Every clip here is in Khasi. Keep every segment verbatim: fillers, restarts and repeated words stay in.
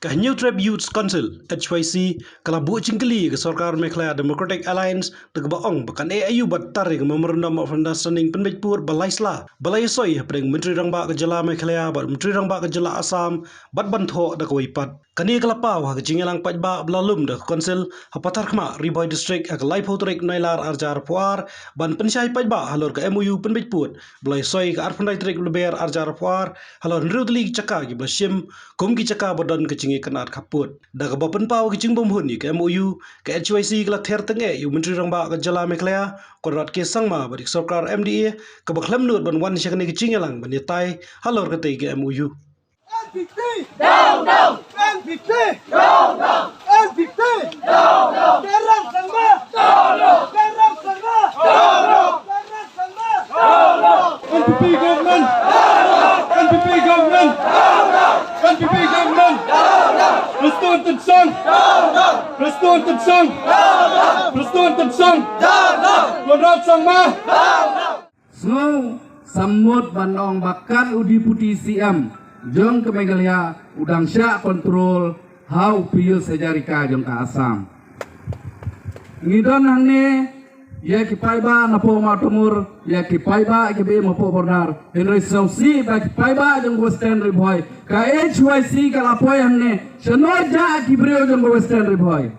Ka Hynñiewtrep Youth Council, H Y C, ka la buh jingkylli ïa ka sorkar Meghalaya Democratic Alliance da kaba ong ba kan eh aïu ban tar ïa ka Memorandum of Understanding pynbeit pud ba lai sla ba la ïasoi hapdeng Myntri Rangbah ka jylla Meghalaya bad Myntri Rangbah ka jylla Assam bad ban thoh da kawei pat. Kane ka la paw ha ka jingïalang paidbah ba la lum da ka Council ha Patharkhmah, Ri Bhoi District, ha ka laiphew tarik Nailar arhajar arphew ar, ban pynshai paidbah halor ka M O U pynbeit pud ba la ïasoi ha ka arphew khyndai tarik Lber arhajar arphew ar, halor hynriew tylli ki jaka kiba la shim kum ki jaka ba don ka jingïakynad khappud. Da kaba pynpaw ka jingbymhun ïa ka M O U, ka H Y C ka la ther tyngeh ïa u Myntri Rangbah ka jylla Meghalaya, Conrad K Sangma, bad ïa ka sorkar M D A kaba khlem nud ban wan sha kane ka jingïalang ban ïatai halor katei ka M O U. N P P! Down, down! N P P! Down, down! N P P! Down, down! Conrad Sangma! Down, down! Conrad Sangma! Down, down! Conrad Sangma! Down, down! N P P government! N P P government! N P P government! Prestone Tynsong! Prestone Tynsong! Prestone Tynsong! Conrad Sangma! Sngew sammut ban ong ba kan u Deputy C M jong ka Meghalaya u dang shah control ha u Pius Hazarika jong ka Assam. Ngi don hangne ïa ki paidbah napoh Mawtamur, ïa ki paidbah kiba im hapoh border. Hynrei sngewsih ba ki paidbah jong Western Ri Bhoi, ka H Y C ka la poi hangne, shano jah ki briew jong Western Ri Bhoi.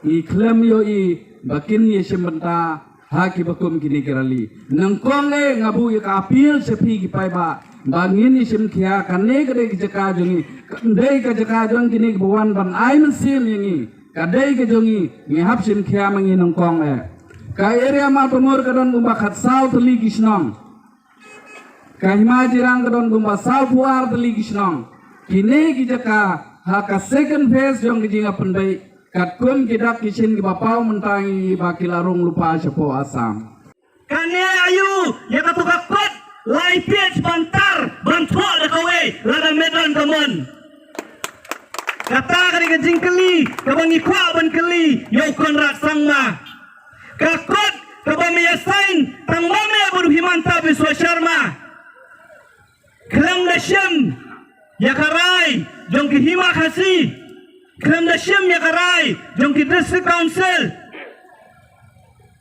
Ngi khlem ïohi ba kin ïashim bynta ha kiba kum kine ki rally. Nyngkong eh nga buh ïa ka appeal sha phi ki paidbah ba ngin ïashim khia, kane ka dei ka jaka jong ngi, ka dei ka jaka jong kine kiba wan ban ai mynsiem ïa ngi. Ka dei ka jong ngi, ngi hap shim khia ma ngi nyngkong eh. Ka area Mawtamur ka don kumba khatsaw tylli ki shnong. Ka Hima Jirang ka don kumba sawphew ar tylli ki shnong. Kine ki jaka ha ka second phase jong ka jingïapynbeit, katkum ki dak ki shin kiba paw mynta ngi ba ki la rung lypa shapoh Assam. Kane aïu ïa kato ka kot lai page ban tar ban thoh da kawei lada me don ka mon? Kata ka dei ka jingkylli kaba ngi kwah ban kylli ïa u Conrad Sangma. Ka kot kaba me ïa sign tang ma me bad u Himanta Biswa Sharma. Khlem da shim ïa ka rai jong ki Hima Khasi, khlem da shim ïa ka rai jong ki District Council,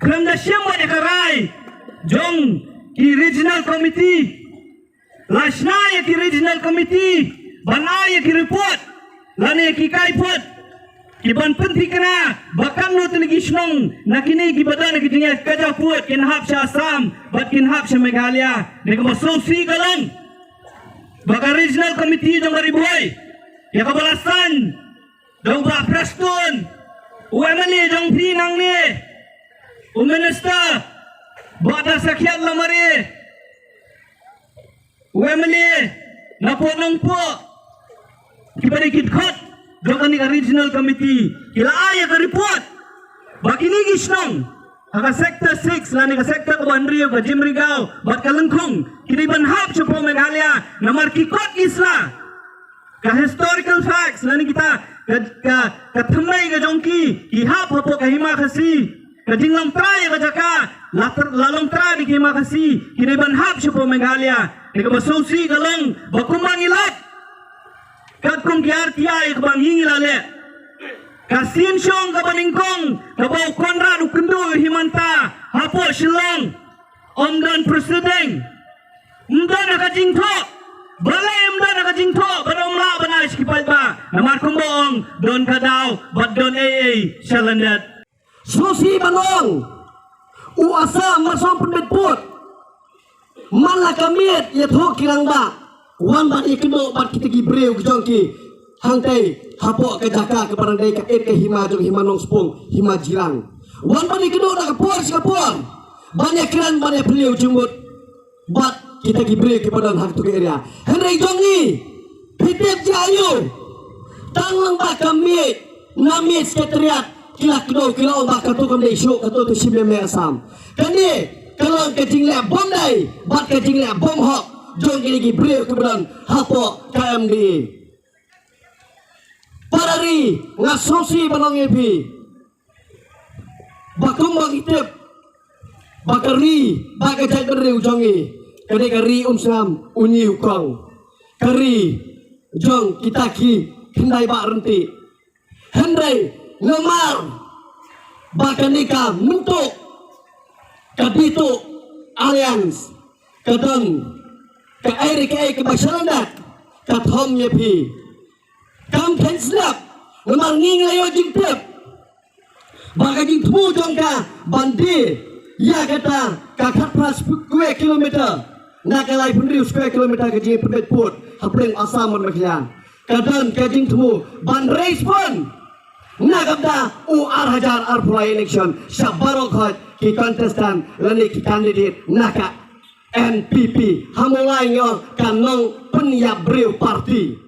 khlem da shim ïa ka rai jong ki Regional Committee. La shna ïa ki Regional Committee ban ai ïa ki report lane ki kaiphod kiban pynthikna ba katno tylli ki shnong na kine kiba don ki jingïakajia pud kin hap sha Assam bad kin hap sha Meghalaya. Dei kaba sngewsih ka long ba ka Regional Committee jong ka Ri Bhoi ïa kaba la sign da u Bah Prestone, u M L A jong phi nangne, u Minister Bah Dasakhiat Lamare, u M L A napoh Nongpoh, kiba dei ki dkhot jong kane ka Regional Committee ki la ai ïa ka report ba kine ki shnong ha ka Sector six lane ka sector kaba hynriew, ka Jimrigaw bad ka Lyngkhung, ki dei ban hap shapoh Meghalaya namar ki kot ki sla. Ka historical facts lane kita ka, ka, ka thymmei ka jong ki, ki hap hapoh ka Hima Khasi. Ka jinglong trai ka jaka la, la long trai da ki Hima Khasi, ki dei ban hap shapoh Meghalaya. Dei kaba sngewsih ka long ba kumba ngi lap, katkum ki R T I kaba ngi ngi la leh, ka sien shong kaba nyngkong kaba u Conrad u kynduh ïa u Himanta hapoh Shillong, ym don proceeding. Ym don ka jingthoh. Balei ym don ka jingthoh? Ba ym lah ban ai sha ki paidbah. Namar kumba ong, don ka daw bad don ei ei sha lyndet. Sngewsih ban ong, u Assam mar shu pynbeit pud, man la ka miet ïathuh ki rangbah, wan ban ïakynduh bad kita ki briew ki jong ki hangtei hapoh ka jaka kaba dang dei ka, eh, ka hima jong Hima Nongspung, Hima Jirang. Wan ban ïakynduh na ka por sha ka por ban ïakren ban ïaphylliew jingmut bad kita ki briew kiba don ha kato ka area. Hynrei jong ngi, phi tip jia aiu? Tang lang ba ka miet, na miet Secretariat ki la kdew, ki la ong ba kato kam dei shuh, kato to shim ïa me Assam. Kane ka long ka jingleh bym dei bad ka jingleh bym hok jong kine ki briew kiba don hapoh ka M D A. Para ri, nga sngewsih ban ong ïa phi ba kumba ngi tip ba ka ri, ba ka jaitbynriew jong ngi ka dei ka ri Umsnam Uñi Ukong, ka ri jong kita ki khyndai bah ryntih. Hynrei namar ba kane ka Myntuh, ka Dituk Alliance, ka don kaei re kaei kaba sha lyndet, ka thom ïa phi. Kam theiñ slap, namar ngi ngi la ïoh jingtip ba ka jingthmu jong ka ban die ïa kata ka khatphra square kilometer, na ka laiphew hynriew square kilometer ka jingpynbeit pud hapdeng Assam bad Meghalaya. Ka don ka jingthmu ban raise fund na ka bynta u ar hajar arphew lai election sha baroh khoit ki contestant lane ki candidate na ka N P P. Ha Mawlai ngi ong ka nongpynïap briew party.